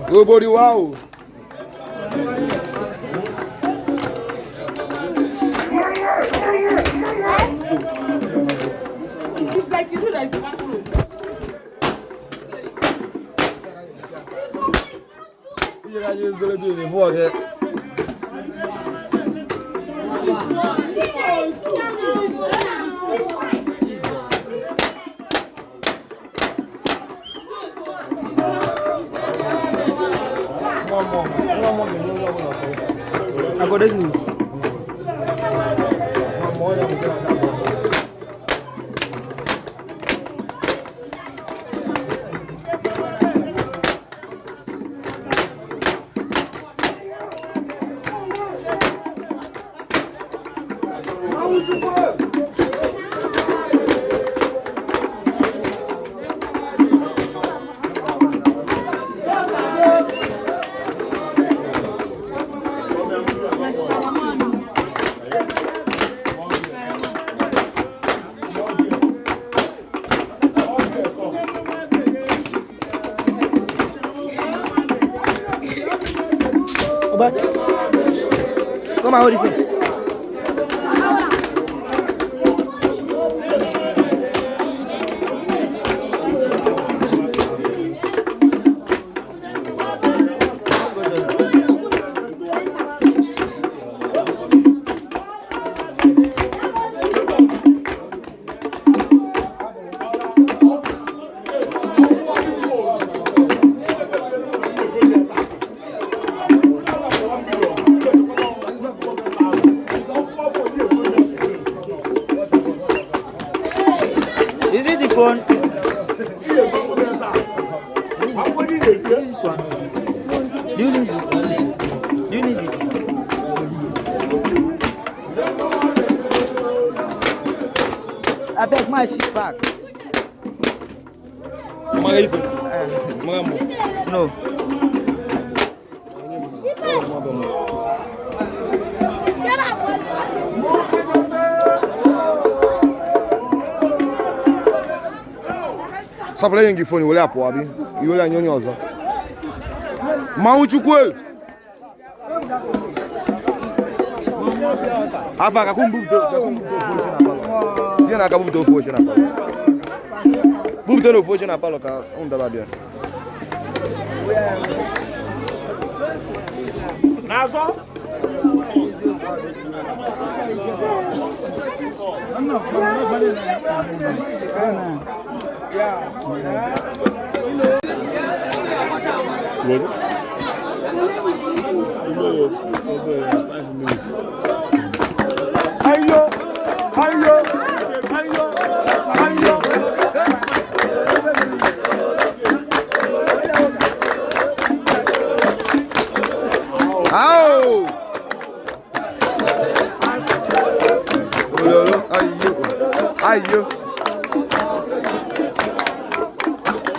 Gbogbo wa o. It's like you see that it's the bathroom. Ihe ka anyị zoro bi n'ime ọgẹ. Agodezni. Oba. Come on, hold this thing. Is it the phone? Is this one? Do you need it? Do you need it? I beg my shit back. No. Safụla ihe gị fon were apụ abi iwere anya onye ọzọ. Mmanwụ Chukwu e! Afa ka kumbupụta ofu oche na palọ. Tinye n'aka bupụta ofu oche na palọ. Bupụta ofu oche na palọ ka ụmụ daba bịa. N'azọ. Ayo, ayo, ayo, ayo. Ao! Ololo, ayo, ayo.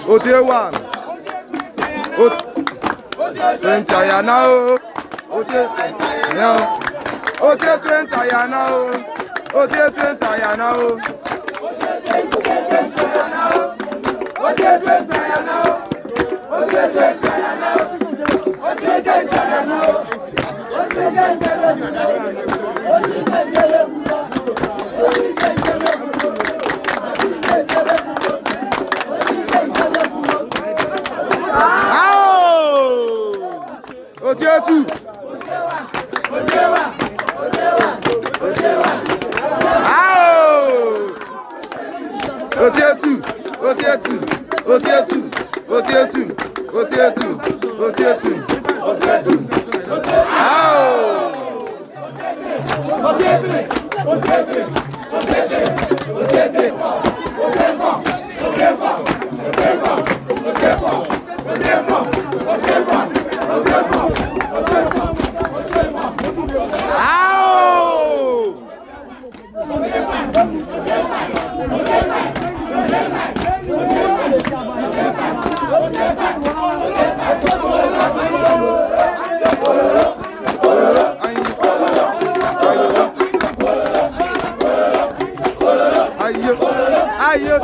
Otie one. Ot 20 ya na o. Otie ya. Otie 20 ya na o. Otie 20 ya na o. Otie 20 ya na o. Otie 20 ya na o. Otie 20 ya na o. Otie 20 ya na o. Otie 20 ya na o. Ao! Otie two. Ao! Otie two. Otie two. Otie two. Otie two. Otie two. Otie two. Otie two. Ao! Otie three, otie three, otie three, otie three, otie four, otie four, otie four, otie four, otie four, otie four. Ao! Ayo, ayo,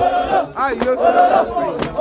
ayo, ayo.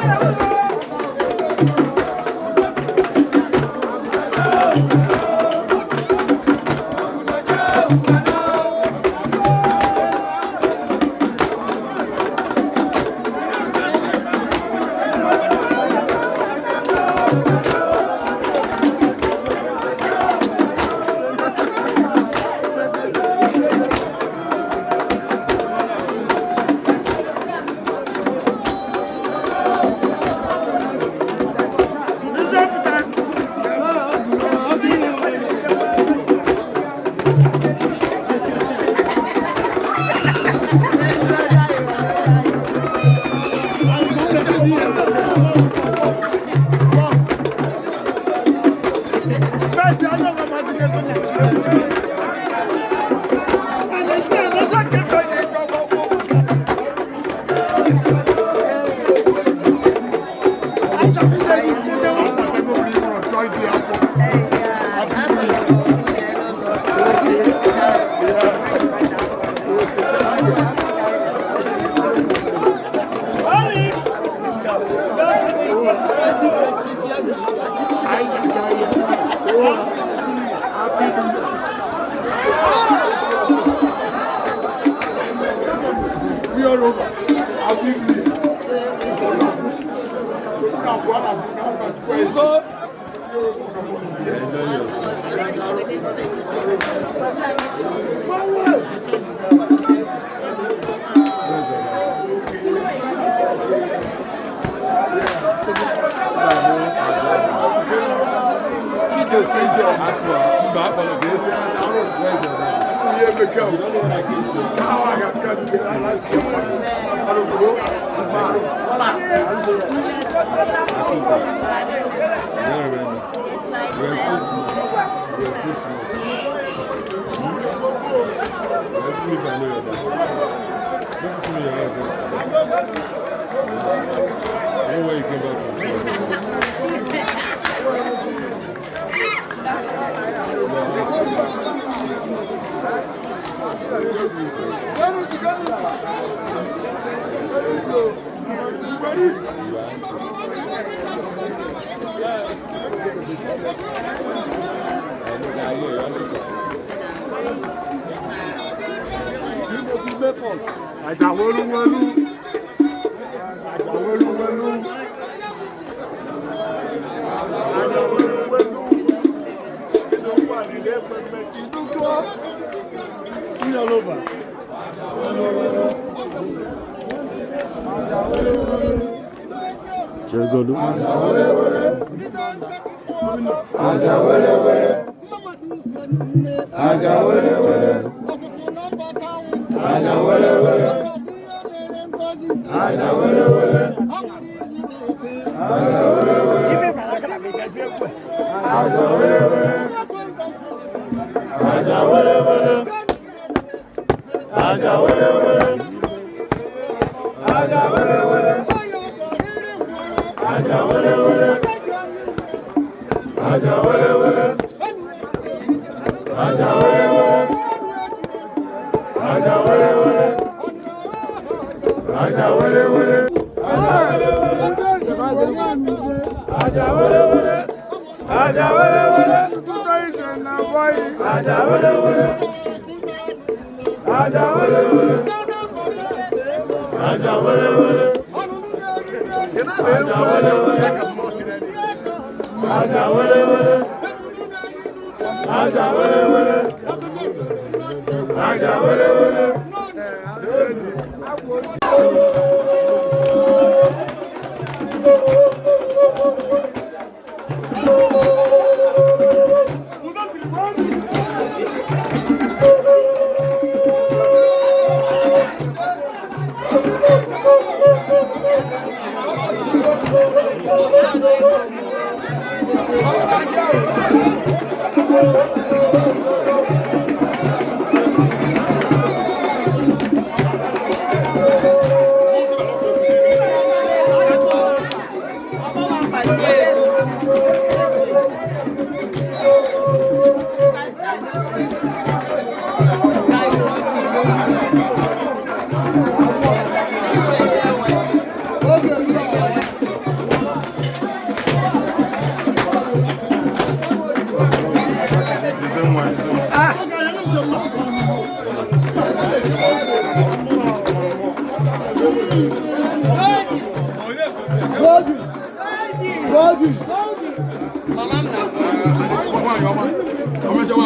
Thank you.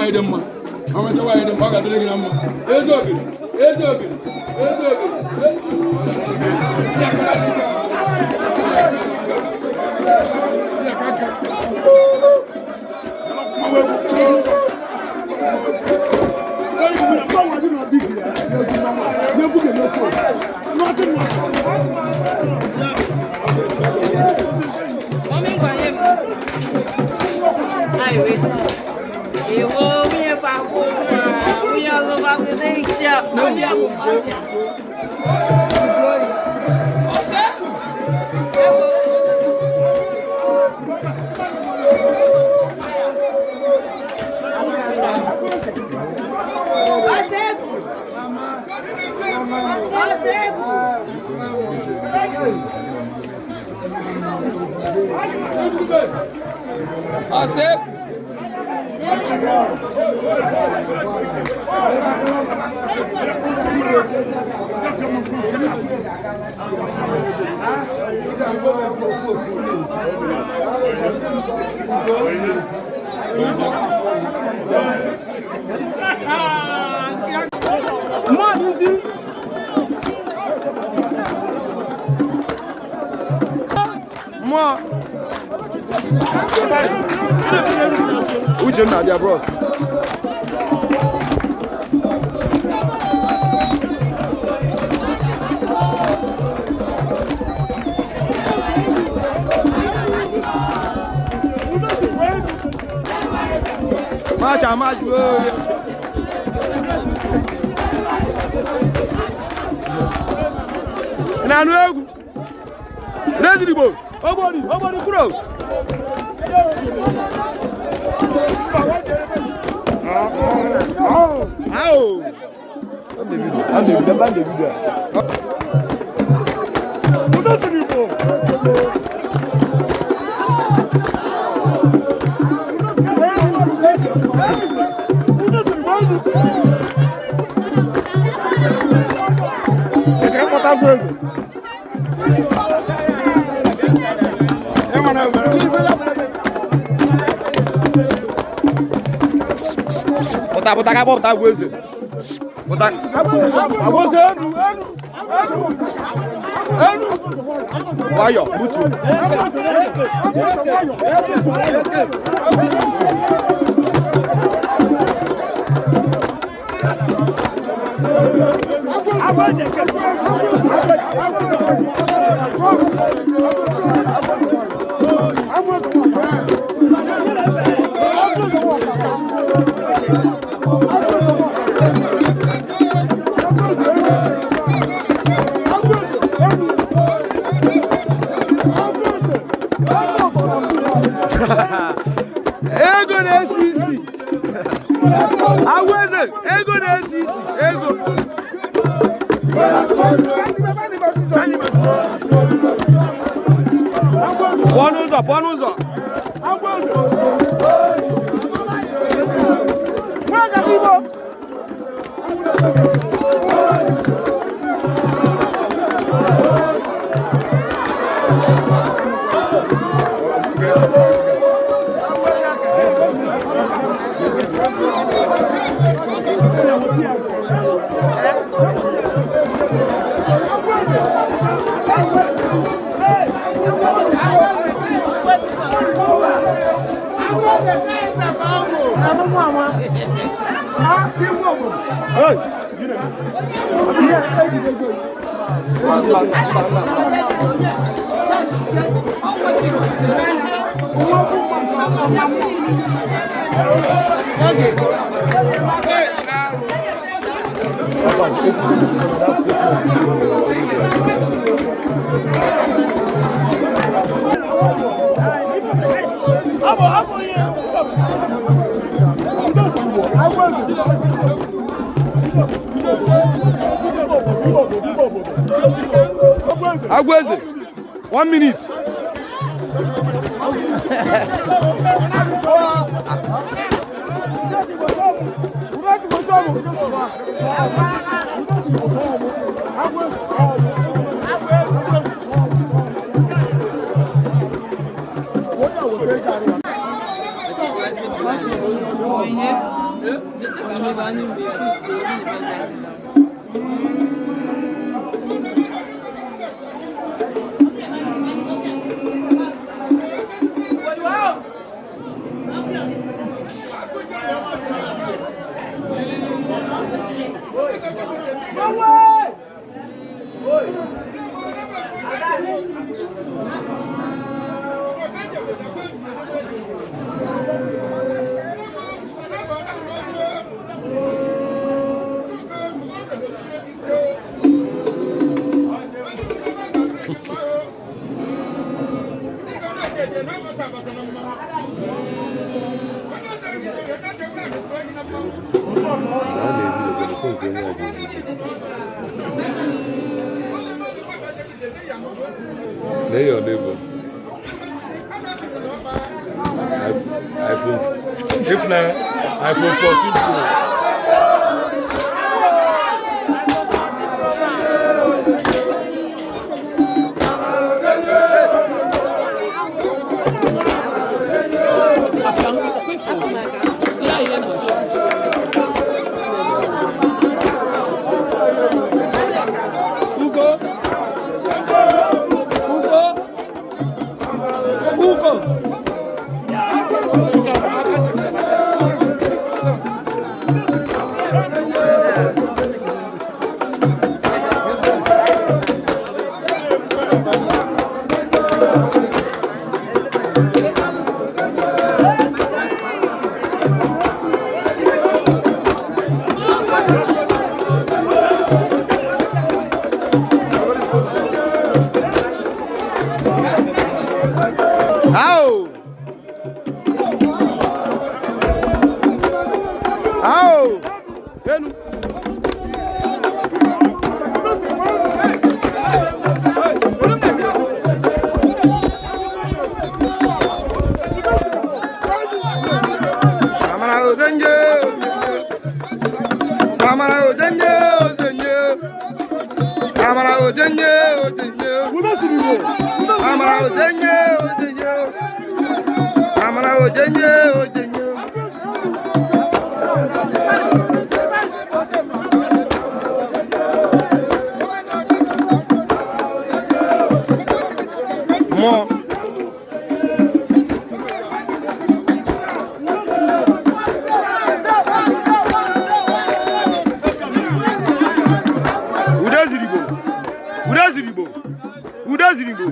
Nwaanyị dị mma, ọ nweta nwaanyị dị mma, ọ ga-adịrị gị na mma. Eze ogiri, eze ogiri, eze ogiri. Mmụọ uche m na-abịa, bros. Macha macha ooo. Ị na-anụ egwu? Rezigbo, ogbori, ogbori kwuro. Awo. I'm the video. I'm the video. I'm the video. Pụta pụta ka kpọpụta agwọ eze. Pụta. Nwayọ, butuo. Ego na-esi isi. Agwọ eze, ego na-esi isi, ego. Pụọ n'ụzọ, pụọ n'ụzọ. Agwọ eze, 1 minute. There your neighbor. iPhone, if na iPhone 14 Pro. Ugo. Ugo. Ugo. Ao! Ao! Enu! Amara ozenje! Amara ozenje ozenje! Amara ozenje ozenje! Amara ozenje ozenje! Amara ozenje ozenje! Mmụọ. Ude ziri Igbo. Ude ziri Igbo. Ude ziri Igbo.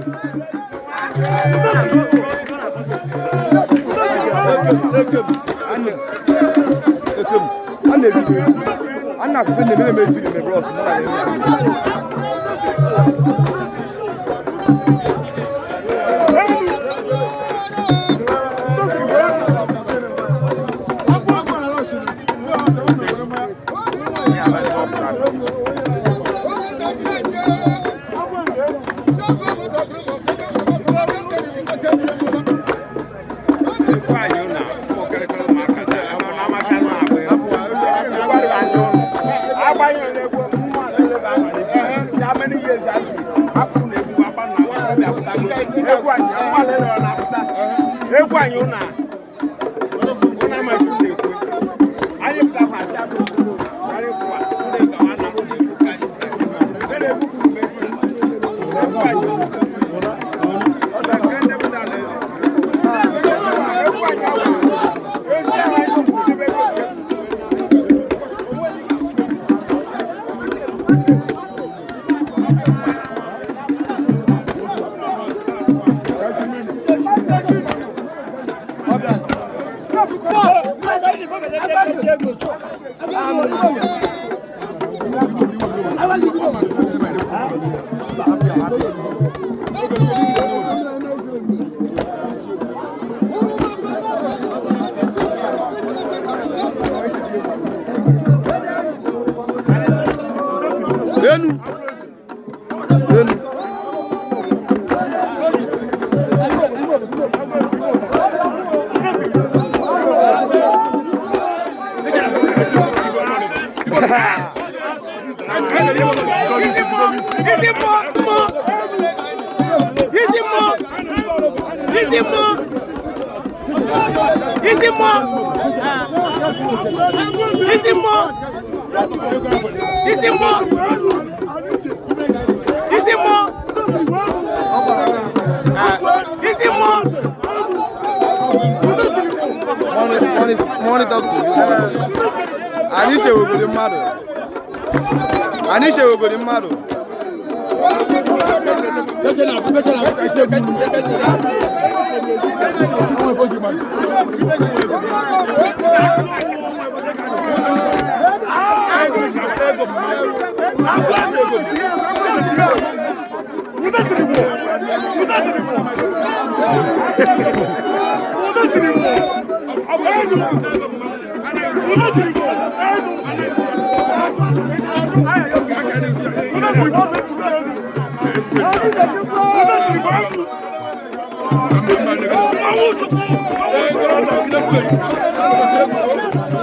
Egwu anyị ụna ụna amaghị na-ekwe anyị pụta asị abụ karị pụwa ndị gawa na Enu. Enu. Easy mo! Easy mo! Isi mmụọ. Isi mmụọ. Isi mmụọ. Isi mmụọ. Money talk to you. Anyị chewegodi mmadụ. Anyị chewegodi mmadụ.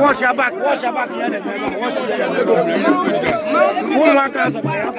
Wash your back, wash your back. Wash your back. Ụmụaka azọbara ya.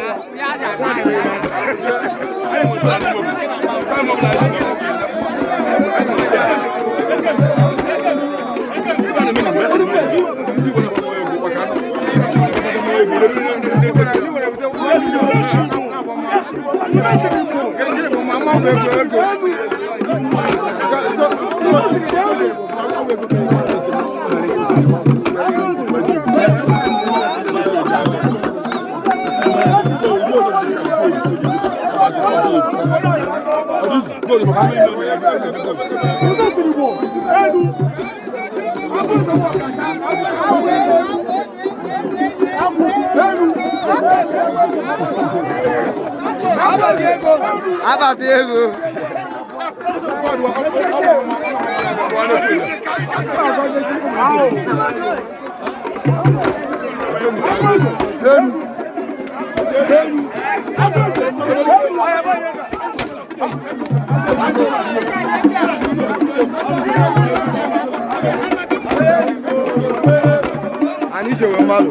Akpati ego. Anyị chewe mmadụ.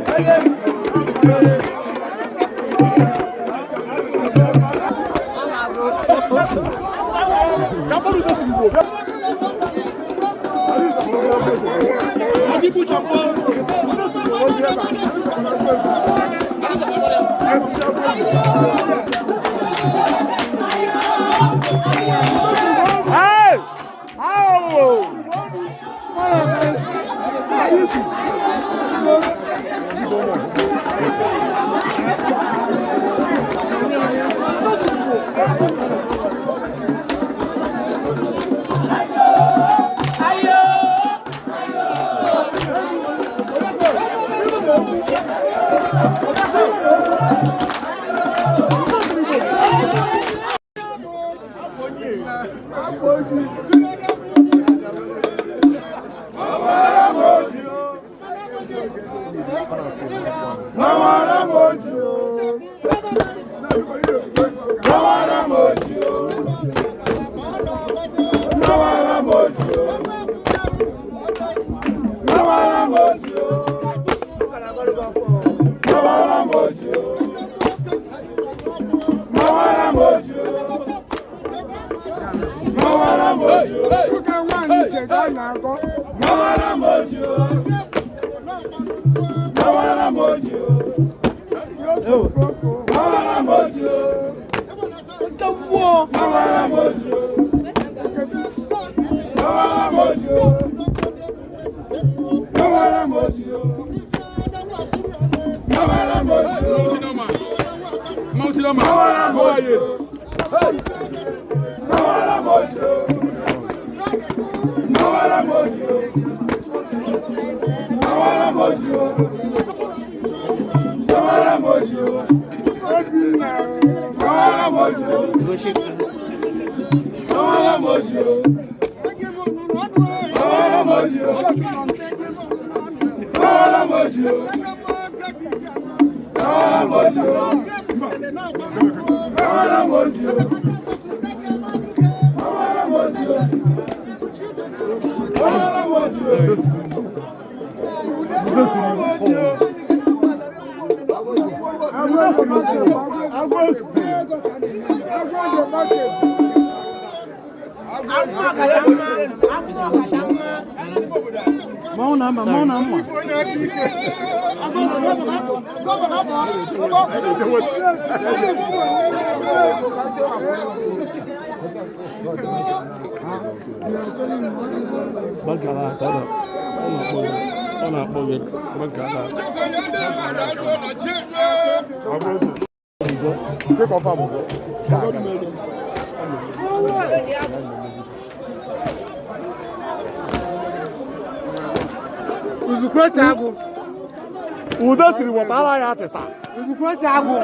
Udo siri wetara ya atịta. Uzukweti agwụ.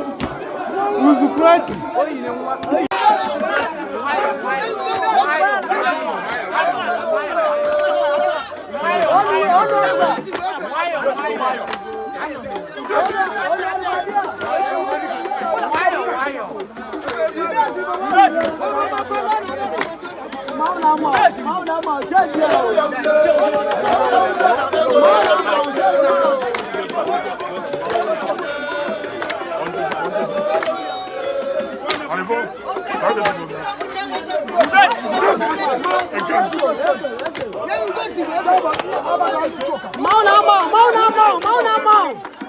Uzukweti. Mão na mão, mão na mão, mão na mão.